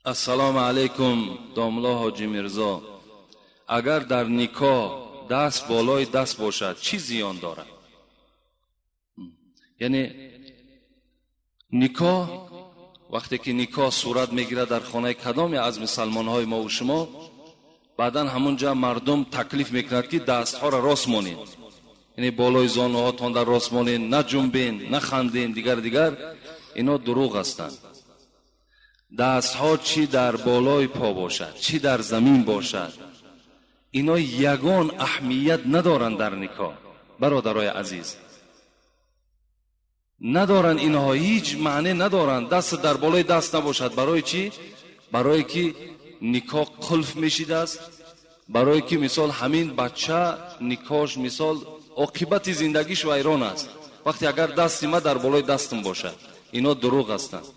Ассалому алайкум, домла Ҳоҷи Мирзо. Агар дар никоҳ даст болои даст бошад, чӣ зиён дорад? Яъне никоҳ вақте ки никоҳ сурат мегирад дар хонаи кадоме аз мусалмонҳои мо ва шумо, баъдан ҳамунҷа мардум таклиф мекунад, ки дастҳоро рост монед, яъне болои зонуҳотон дар рост монед, наҷунбен, наханден, дигар дигар. Ино дурӯғ ҳастанд. Дастҳо чӣ дар болои по бошад, чӣ дар замин бошад, ино ягон аҳамият надоранд дар никоҳ. Бародарои азиз, надоранд инҳо, ҳеҷ маъне надоранд. Даст дар болои даст набошад. Барои чӣ? Барое ки никоҳ қулф мешидааст, барое ки мисол ҳамин бача никоҳш, мисол, оқибати зиндагиш вайрон аст, вақте агар дасти ма дар болои дастам бошад. Ино дурӯғ ҳастанд,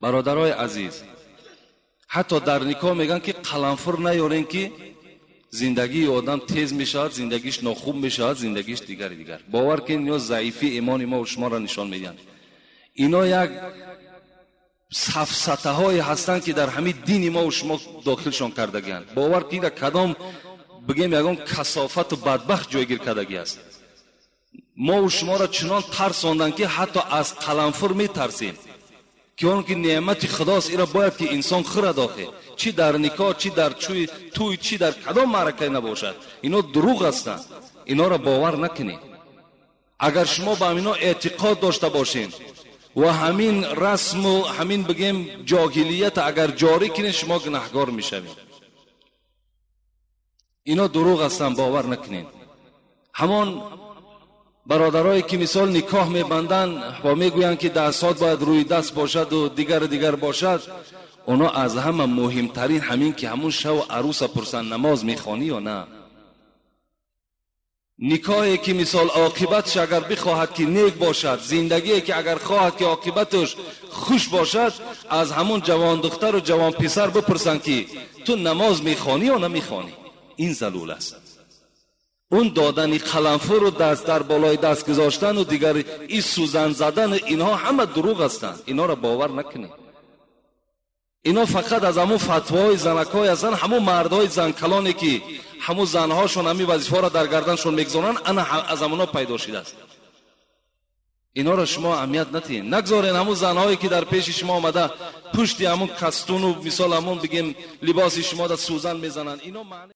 бародарои азиз. Ҳатто дар никоҳ мегӯянд, ки қаламфур наёрем, ки зиндагии одам тез мешавад, зиндагиш нохуб мешавад, зиндагиш дигари дигар. Бовар кунед, ино заифии имони мо шуморо нишон медиҳанд. Ино як сафсатаҳое ҳастанд, ки дар ҳамин дини мо шумо дохилшон кардагианд. Бовар кунед, кадом бигем, ягон касофату бадбахт ҷойгир кардагӣ аст. Мо шуморо чунон тарсонданд, ки ҳатто аз қаламфур метарсем, ки он ки неъмати худост, иро бояд ки инсон хӯрад. Охе, чӣ дар никоҳ, чӣ дар тӯй, чӣ дар кадом маъракае набошад, ино дурӯғ ҳастанд. Иноро бовар накунед. Агар шумо ба ҳамино эътиқод дошта бошед ва ҳамин расму ҳамин, бигем, ҷоҳилията агар ҷорӣ кунед, шумо гунаҳгор мешавед. Ино дурӯғ ҳастанд, бовар накунед. Ҳамон бародарое ки мисол никоҳ мебанданд ва мегӯянд, ки дастҳо бояд рӯи даст бошаду дигару дигар бошад, оно аз ҳама муҳимтарин ҳамин ки ҳамун шаву аруса пурсанд: намоз мехонӣ ё на? Никоҳе ки мисол оқибатш агар бихоҳад ки нек бошад, зиндагие ки агар хоҳад ки оқибаташ хуш бошад, аз ҳамун ҷавондухтару ҷавонписар бипурсанд, ки ту намоз мехонӣ ё намехонӣ. Ин залул аст. Он додани қаламфуру даст дар болои даст гузоштану дигар и сӯзан задану инҳо ҳама дурӯғ ҳастанд. Инҳоро бовар накунед. Ино фақат аз ҳамун фатвоҳои занакҳое ҳастанд, ҳамун мардҳои занкалоне, ки ҳамун занҳошон ҳамин вазифаҳоро дар гарданшон мегузоранд, ана аз ҳамуно пайдо шудааст. Инҳоро шумо аҳамият натиҳед. Нагзорен ҳамун занҳое, ки дар пеши шумо омада, пушти ҳамун кастуну мисол ҳамун, бигем, либоси шумо да сӯзан мезананд. Ино маъне